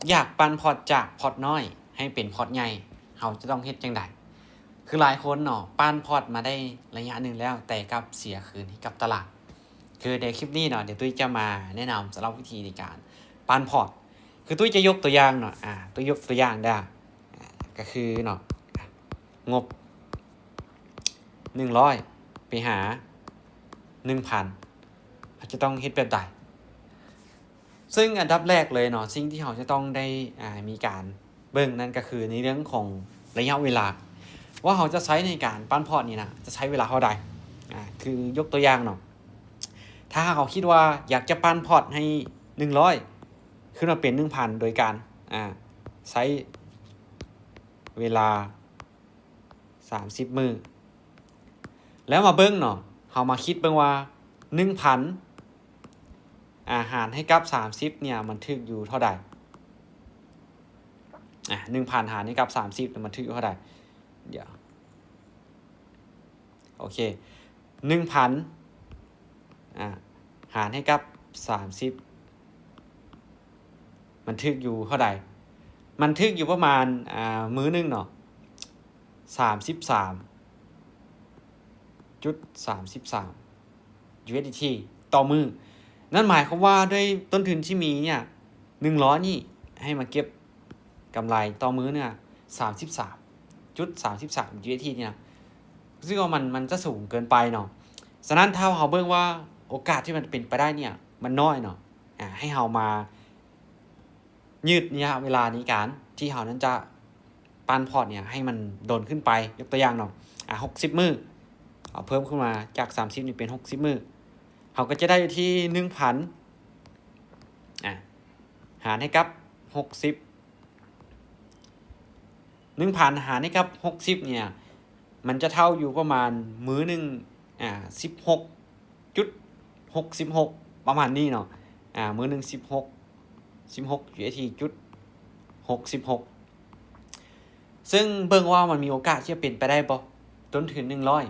ຢາກປັ່ນພອດຈາກພອດນ້ອຍໃຫ້ເປັນພອດໃຫຍ່ ເຮົາຈະຕ້ອງເຮັດຈັ່ງໃດ? ຄືຫຼາຍຄົນເນາະ ປັ່ນພອດມາໄດ້ໄລຍະໜຶ່ງແລ້ວ ແຕ່ກັບເສຍຄືນໃຫ້ກັບຕະຫຼາດ. ຄືໃນຄລິບນີ້ເນາະ ດຽວຕຸ້ຍຈະມາແນະນຳສຳລັບວິທີໃນການປັ່ນພອດ. ຄືຕຸ້ຍຈະຍົກຕົວຢ່າງເນາະ ອາ ຕຸ້ຍຍົກຕົວຢ່າງເດີ້ ອາ ກໍຄືເນາະ ງົບໜຶ່ງຮ້ອຍໄປຫາໜຶ່ງພັນ ເຮົາຈະຕ້ອງເຮັດແບບໃດ? ເຊິ່ງອັນດັບແລກເລີຍເນາະ ສິ່ງທີ່ເຮົາຈະຕ້ອງໄດ້ ອາ ມີການເບິ່ງນັ້ນກໍຄືໃນເລື່ອງຂອງໄລຍະເວລາ ວ່າເຮົາຈະໃຊ້ໃນການປັ່ນພອດນີ້ນະ ຈະໃຊ້ເວລາເທົ່າໃດ? ອາ ຄືຍົກຕົວຢ່າງເນາະ ຖ້າຫາກເຮົາຄິດວ່າຢາກຈະປັ່ນພອດໃຫ້ໜຶ່ງຮ້ອຍ ຂຶ້ນມາເປັນໜຶ່ງພັນ ໂດຍການ ອາ ໃຊ້ເວລາສາມສິບມື້ ແລ້ວມາເບິ່ງເນາະ ເຮົາມາຄິດເບິ່ງວ່າໜຶ່ງພັນ ອາ ຫານໃຫ້ກັບສາມສິບເນ່ຍ ມັນຖືກຢູ່ເທົ່າໃດ? ອາ ໜຶ່ງພັນຫານໃຫ້ກັບສາມສິບ ມັນຖືກຢູ່ເທົ່າໃດ? ດຽວ ໂອເຄ ໜຶ່ງພັນ ອາ ຫານໃຫ້ກັບສາມສິບ ມັນຖືກຢູ່ເທົ່າໃດ? ມັນຖືກຢູ່ປະມານ ອາ ມື້ໜຶ່ງເນາະ ສາມສິບສາມຈຸດສາມສິບສາມ USDT ຕໍ່ມື້. ນັ້ນໝາຍຄວາມວ່າດ້ວຍຕົ້ນທຶນທີ່ມີເນ່ຍ ໜຶ່ງຮ້ອຍນີ້ ໃຫ້ມາເກັບກຳໄລຕໍ່ມື້ເນ່ຍ ສາມສິບສາມຈຸດສາມສິບສາມ USDT ນີ້ນະ ຮູ້ສຶກວ່າມັນ ມັນຈະສູງເກີນໄປເນາະ. ສະນັ້ນຖ້າເຮົາເບິ່ງວ່າໂອກາດທີ່ມັນເປັນໄປໄດ້ເນ່ຍ ມັນນ້ອຍເນາະ ອາ ໃຫ້ເຮົາມາ ຍືດໄລຍະເວລາໃນການທີ່ເຮົານັ້ນຈະປັ່ນພອດເນ່ຍໃຫ້ມັນດົນຂຶ້ນໄປ. ຍົກຕົວຢ່າງເນາະ ອາ ຫົກສິບມື້ ເຮົາເພີ່ມຂຶ້ນມາຈາກສາມສິບນີ້ເປັນຫົກສິບມື້ ເຮົາກໍຈະໄດ້ຢູ່ທີ່ໜຶ່ງພັນ ອາ ຫານໃຫ້ກັບຫົກສິບ ໜຶ່ງພັນຫານໃຫ້ກັບຫົກສິບເນ່ຍ ມັນຈະເທົ່າຢູ່ປະມານມື້ໜຶ່ງ ອາ ສິບຫົກຈຸດຫົກສິບຫົກ ປະມານນີ້ເນາະ ອາ ມື້ໜຶ່ງສິບຫົກ ສິບຫົກ USDT ຈຸດຫົກສິບຫົກ ເຊິ່ງເບິ່ງວ່າມັນມີໂອກາດທີ່ຈະເປັນໄປໄດ້ບໍ່? ຕົ້ນທຶນໜຶ່ງຮ້ອຍ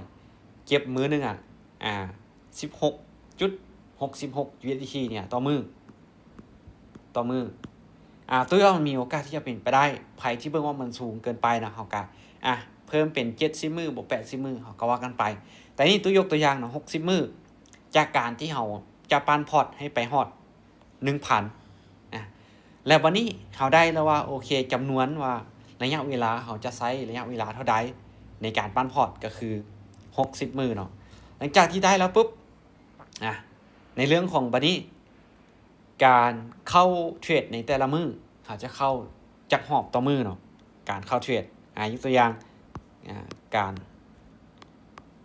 ເກັບມື້ໜຶ່ງ ອາ ອາ ສິບຫົກຈຸດຫົກສິບຫົກ USDT ເນ່ຍ ຕໍ່ມື້ ຕໍ່ມື້ ອາ ຕຸ້ຍວ່າມັນມີໂອກາດທີ່ຈະເປັນໄປໄດ້. ໃຜທີ່ເບິ່ງວ່າມັນສູງເກີນໄປນະ ເຮົາກະ ອາ ເພີ່ມເປັນເຈັດສິບມື້ ບວກແປດສິບມື້ ເຮົາກະວ່າກັນໄປ. ແຕ່ນີ້ຕຸ້ຍຍົກຕົວຢ່າງເນາະ ຫົກສິບມື້ ຈາກການທີ່ເຮົາຈະປັ່ນພອດໃຫ້ໄປຮອດໜຶ່ງພັນ ອາ ແລ້ວບັດນີ້ເຮົາໄດ້ແລ້ວວ່າ ໂອເຄ ຈຳນວນວ່າໄລຍະເວລາ ເຮົາຈະໃຊ້ໄລຍະເວລາເທົ່າໃດໃນການປັ່ນພອດ ກໍຄືຫົກສິບມື້ເນາະ. ຫຼັງຈາກທີ່ໄດ້ແລ້ວປຸບ ອາ ໃນເລື່ອງຂອງບັດນີ້ ການເຂົ້າເທຣດໃນແຕ່ລະມື້ ເຮົາຈະເຂົ້າຈັກຮອບຕໍ່ມື້ເນາະ ການເຂົ້າເທຣດ ອາ ຍົກຕົວຢ່າງ ອາ ການ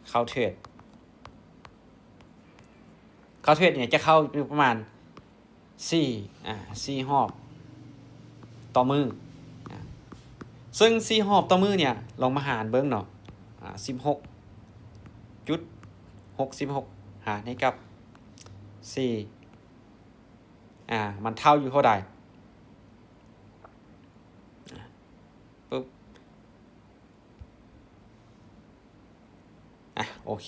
ເຂົ້າເທຣດ ເຂົ້າເທຣດເນ່ຍຈະເຂົ້າຢູ່ປະມານສີ່ ອາ ສີ່ຮອບຕໍ່ມື້ ອາ ເຊິ່ງສີ່ຮອບຕໍ່ມື້ເນ່ຍ ລອງມາຫານເບິ່ງເນາະ ອາ ສິບຫົກຈຸດຫົກສິບຫົກ ຫານໃຫ້ກັບສີ່ ອາ ມັນເທົ່າຢູ່ເທົ່າໃດ? ອາ ປຶບ ອາ ໂອເຄ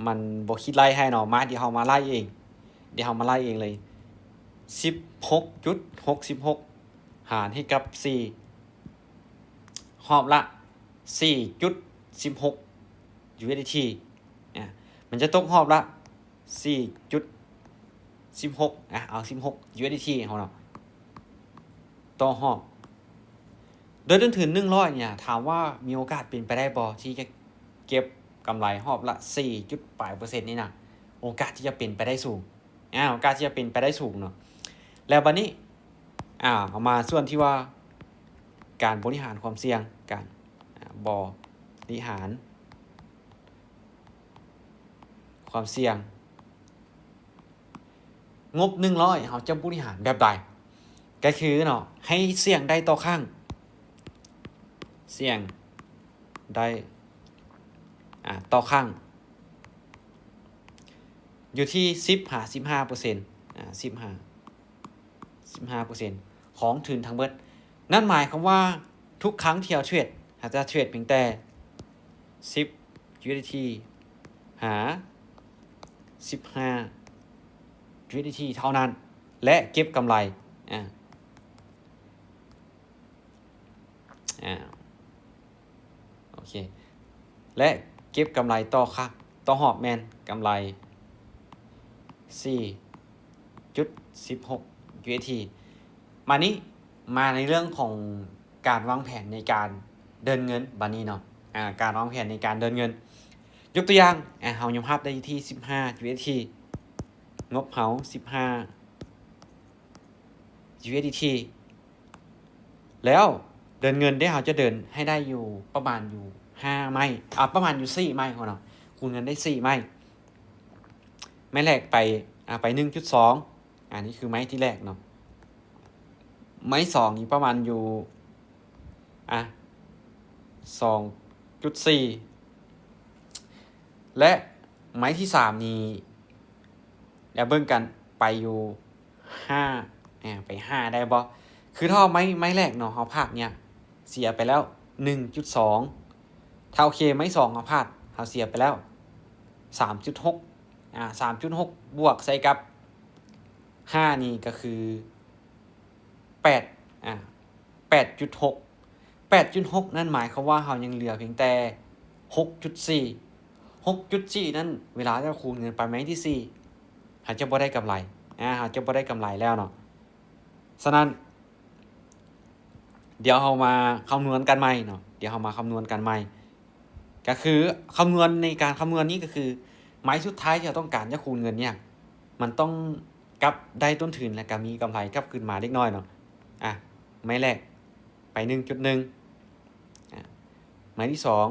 ມັນບໍ່ຄິດໄລ່ໃຫ້ເນາະ. ມາ ດຽວເຮົາມາໄລ່ເອງ ດຽວເຮົາມາໄລ່ເອງເລີຍ ສິບຫົກຈຸດຫົກສິບຫົກ ຫານໃຫ້ກັບສີ່ ຮອບລະສີ່ຈຸດສິບຫົກ USDT ອາ ມັນຈະຕົກຮອບລະ ສີ່ຈຸດສິບຫົກ ອາ ເອົາສິບຫົກ USDT ເຮົາເນາະ ຕໍ່ຮອບ ໂດຍຕົ້ນທຶນໜຶ່ງຮ້ອຍເນ່ຍ ຖາມວ່າມີໂອກາດເປັນໄປໄດ້ບໍ່ ທີ່ຈະເກັບກຳໄລຮອບລະສີ່ຈຸດປາຍເປີເຊັນນີ້ນະ? ໂອກາດທີ່ຈະເປັນໄປໄດ້ສູງ ອາ ໂອກາດທີ່ຈະເປັນໄປໄດ້ສູງເນາະ. ແລ້ວບັດນີ້ ອາ ເອົາມາສ່ວນທີ່ວ່າ ການບໍລິຫານຄວາມສ່ຽງ ການ ອາ ບໍລິຫານ ຄວາມສ່ຽງ ງົບໜຶ່ງຮ້ອຍ ເຮົາຈະບໍລິຫານແບບໃດ? ກໍຄືເນາະ ໃຫ້ສ່ຽງໄດ້ຕໍ່ຄັ້ງ ສ່ຽງໄດ້ ອາ ຕໍ່ຄັ້ງ ຢູ່ທີ່ສິບຫາສິບຫ້າເປີເຊັນ ອາ ສິບຫາ ສິບຫ້າເປີເຊັນ ຂອງທຶນທັງເບິດ. ນັ້ນໝາຍຄວາມວ່າທຸກຄັ້ງທີ່ເຮົາເທຣດ ເຮົາຈະເທຣດພຽງແຕ່ສິບ USDT ຫາສິບຫ້າ USDT ເທົ່ານັ້ນ ແລະ ເກັບກຳໄລ ອາ ອາ ໂອເຄ ແລະ ເກັບກຳໄລຕໍ່ ຕໍ່ຮອບແມ່ນກຳໄລສີ່ຈຸດສິບຫົກ UST. ມານີ້ ມາໃນເລື່ອງຂອງການວາງແຜນໃນການເດີນເງິນບາດນີ້ເນາະ ອາ ການວາງແຜນໃນການເດີນເງິນ ຍົກຕົວຢ່າງ ອາ ເຮົາຍອມຮັບໄດ້ຢູ່ທີ່ສິບຫ້າ UST ງົບເຮົາສິບຫ້າ USDT ແລ້ວເດີນເງິນເດ້ ເຮົາຈະເດີນໃຫ້ໄດ້ຢູ່ປະມານຢູ່ຫ້າໄມ້ ອາ ປະມານຢູ່ສີ່ໄມ້ເນາະ ຄູນເງິນໄດ້ສີ່ໄມ້ ໄມ້ແລກໄປ ອາ ໄປໜຶ່ງຈຸດສອງ ອາ ນີ້ຄືໄມ້ທີແລກເນາະ ໄມ້ສອງນີ້ປະມານຢູ່ ອາ ສອງຈຸດສີ່ ແລະ ໄມ້ທີສາມນີ້ ດຽວເບິ່ງກັນ ໄປຢູ່ຫ້າ ອາ ໄປຫ້າໄດ້ບໍ່? ຄືຖ້າໄມ້ ໄມ້ແລກເນາະ ເຮົາພາດເນຍ ເສຍໄປແລ້ວໜຶ່ງຈຸດສອງ ຖ້າໂອເຄ ໄມ້ສອງເຮົາພາດ ເຮົາເສຍໄປແລ້ວສາມຈຸດຫົກ ອາ ສາມຈຸດຫົກ ບວກໃສ່ກັບຫ້ານີ້ກໍຄືແປດ ອາ ແປດຈຸດຫົກ ແປດຈຸດຫົກ ນັ້ນໝາຍຄວາມວ່າເຮົາຍັງເຫຼືອພຽງແຕ່ຫົກຈຸດສີ່ ຫົກຈຸດສີ່ ນັ້ນ ເວລາເຈົ້າຄູນເງິນໄປໄມ້ທີສີ່ ເຮົາຈະບໍ່ໄດ້ກຳໄລ ອາ ເຮົາຈະບໍ່ໄດ້ກຳໄລແລ້ວເນາະ. ສະນັ້ນ ດຽວເຮົາມາຄຳນວນກັນໃໝ່ເນາະ ດຽວເຮົາມາຄຳນວນກັນໃໝ່ ກໍຄືຄຳນວນ ໃນການຄຳນວນນີ້ກໍຄື ໄມ້ສຸດທ້າຍທີ່ເຮົາຕ້ອງການຈະຄູນເງິນເນຍ ມັນຕ້ອງກັບໄດ້ຕົ້ນທຶນ ແລ້ວກໍມີກຳໄລກັບຄືນມາເລັກນ້ອຍເນາະ. ອາ ໄມ້ແລກໄປໜຶ່ງຈຸດໜຶ່ງ ອາ ໄມ້ທີສອງ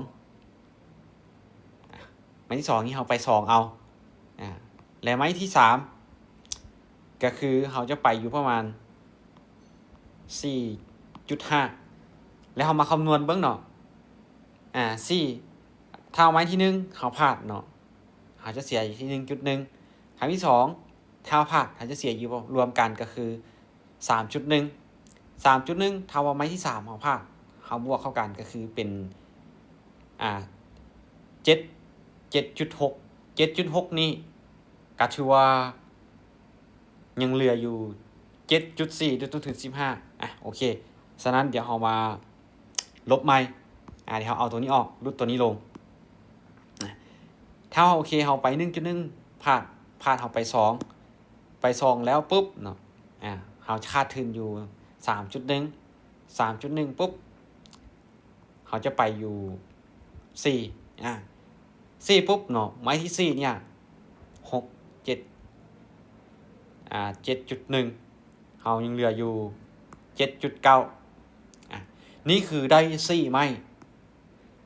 ອາ ໄມ້ທີສອງນີ້ເຮົາໄປສອງເອົາ ອາ ແລະ ໄມ້ທີສາມ ກໍຄືເຮົາຈະໄປຢູ່ປະມານສີ່ຈຸດຫ້າ ແລ້ວເຮົາມາຄຳນວນເບິ່ງເນາະ ອາ ສີ່ ຖ້າເອົາໄມ້ທີໜຶ່ງເຮົາພາດເນາະ ເຮົາຈະເສຍຢູ່ທີ່ໜຶ່ງຈຸດໜຶ່ງ ຄັ້ງທີສອງ ຖ້າເຮົາພາດ ເຮົາຈະເສຍຢູ່ລວມກັນກໍຄືສາມຈຸດໜຶ່ງ ສາມຈຸດໜຶ່ງ ຖ້າວ່າໄມ້ທີສາມເຮົາພາດ ເຮົາບວກເຂົ້າກັນກໍຄືເປັນ ອາ ເຈັດ ເຈັດຈຸດຫົກ ເຈັດຈຸດຫົກນີ້ ກໍຖືວ່າຍັງເຫຼືອຢູ່ເຈັດຈຸດສີ່ ໂດຍຕົ້ນທຶນສິບຫ້າ ອາ ໂອເຄ ສະນັ້ນດຽວເຮົາມາລົບໃໝ່ ອາ ດຽວເຮົາເອົາຕົວນີ້ອອກ ຫຼຸດຕົວນີ້ລົງ ອາ ຖ້າວ່າໂອເຄ ເຮົາໄປໜຶ່ງຈຸດໜຶ່ງ ພາດ ພາດ ເຮົາໄປສອງ ໄປສອງແລ້ວປຸບເນາະ ອາ ເຮົາຈະຂາດທຶນຢູ່ສາມຈຸດໜຶ່ງ ສາມຈຸດໜຶ່ງປຸບ ເຮົາຈະໄປຢູ່ສີ່ ອາ ສີ່ປຸບເນາະ ໄມ້ທີສີ່ເນຍ ຫົກ ເຈັດ ອາ ເຈັດຈຸດໜຶ່ງ ເຮົາຍັງເຫຼືອຢູ່ເຈັດຈຸດເກົ້າ ອາ ນີ້ຄືໄດ້ສີ່ໄມ້.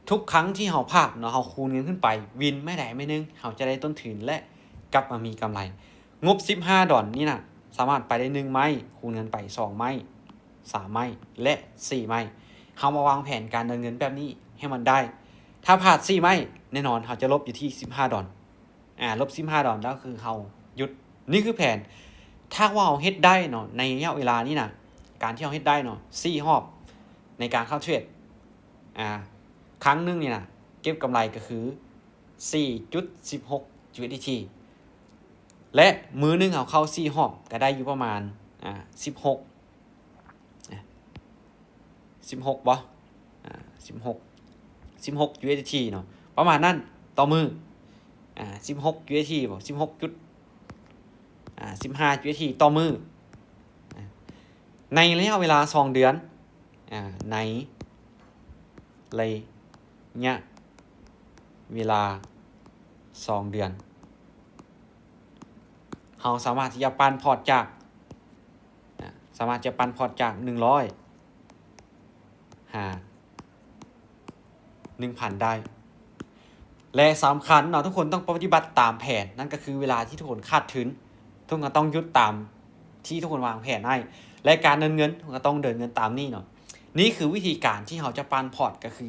ທຸກຄັ້ງທີ່ເຮົາພາດເນາະ ເຮົາຄູນເງິນຂຶ້ນໄປ ວິນໄມ້ໃດໄມ້ໜຶ່ງ ເຮົາຈະໄດ້ຕົ້ນທຶນ ແລະ ກັບມາມີກຳໄລ. ງົບສິບຫ້າດອນນີ້ນະ ສາມາດໄປໄດ້ໜຶ່ງໄມ້ ຄູນເງິນໄປສອງໄມ້ ສາມໄມ້ ແລະ ສີ່ໄມ້. ເຮົາມາວາງແຜນການເດີນເງິນແບບນີ້ໃຫ້ມັນໄດ້. ຖ້າພາດສີ່ໄມ້ ແນ່ນອນເຮົາຈະລົບຢູ່ທີ່ສິບຫ້າດອນ ອາ ລົບສິບຫ້າດອນ ແລ້ວຄືເຮົາຢຸດ. ນີ້ຄືແຜນ. ຖ້າວ່າເຮົາເຮັດໄດ້ເນາະ ໃນໄລຍະເວລານີ້ນະ ການທີ່ເຮົາເຮັດໄດ້ເນາະ ສີ່ຮອບໃນການເຂົ້າເທຣດ ອາ ຄັ້ງໜຶ່ງນີ້ນະ ເກັບກຳໄລກໍຄືສີ່ຈຸດສິບຫົກ USDT ແລະ ມື້ໜຶ່ງເຮົາເຂົ້າສີ່ຮອບ ກໍໄດ້ຢູ່ປະມານ ອາ ສິບຫົກ ອາ ສິບຫົກບໍ່? ອາ ສິບຫົກ ສິບຫົກ USDT ເນາະ ປະມານນັ້ນຕໍ່ມື້ ອາ ສິບຫົກ USDT ບໍ່? ສິບຫົກຈຸດ ອາ ສິບຫ້າ USDT ຕໍ່ມື້ ອາ ໃນໄລຍະເວລາສອງເດືອນ ອາ ໃນໄລຍະເວລາສອງເດືອນ ເຮົາສາມາດທີ່ຈະປັ້ນພອດຈາກ ອາ ສາມາດຈະປັ້ນພອດຈາກໜຶ່ງຮ້ອຍຫາໜຶ່ງພັນໄດ້ ແລະ ສຳຄັນເນາະ ທຸກຄົນຕ້ອງປະຕິບັດຕາມແຜນ ນັ້ນກໍຄືເວລາທີ່ທຸກຄົນຂາດທຶນ ທຸກຄົນກໍຕ້ອງຢຸດຕາມທີ່ທຸກຄົນວາງແຜນໄວ້ ແລະ ການເດີນເງິນ ທຸກຄົນກໍຕ້ອງເດີນເງິນຕາມນີ້ເນາະ. ນີ້ຄືວິທີການທີ່ເຮົາຈະປັ້ນພອດ ກໍຄື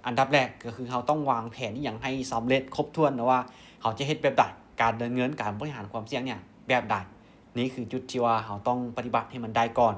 ອັນດັບແລກກໍຄືເຮົາຕ້ອງວາງແຜນອີ່ຫຍັງໃຫ້ສຳເລັດຄົບຖ້ວນເນາະ ວ່າເຮົາຈະເຮັດແບບໃດ ການເດີນເງິນ ການບໍລິຫານຄວາມສ່ຽງເນຍແບບໃດ. ນີ້ຄືຈຸດທີ່ວ່າເຮົາຕ້ອງປະຕິບັດໃຫ້ມັນໄດ້ກ່ອນ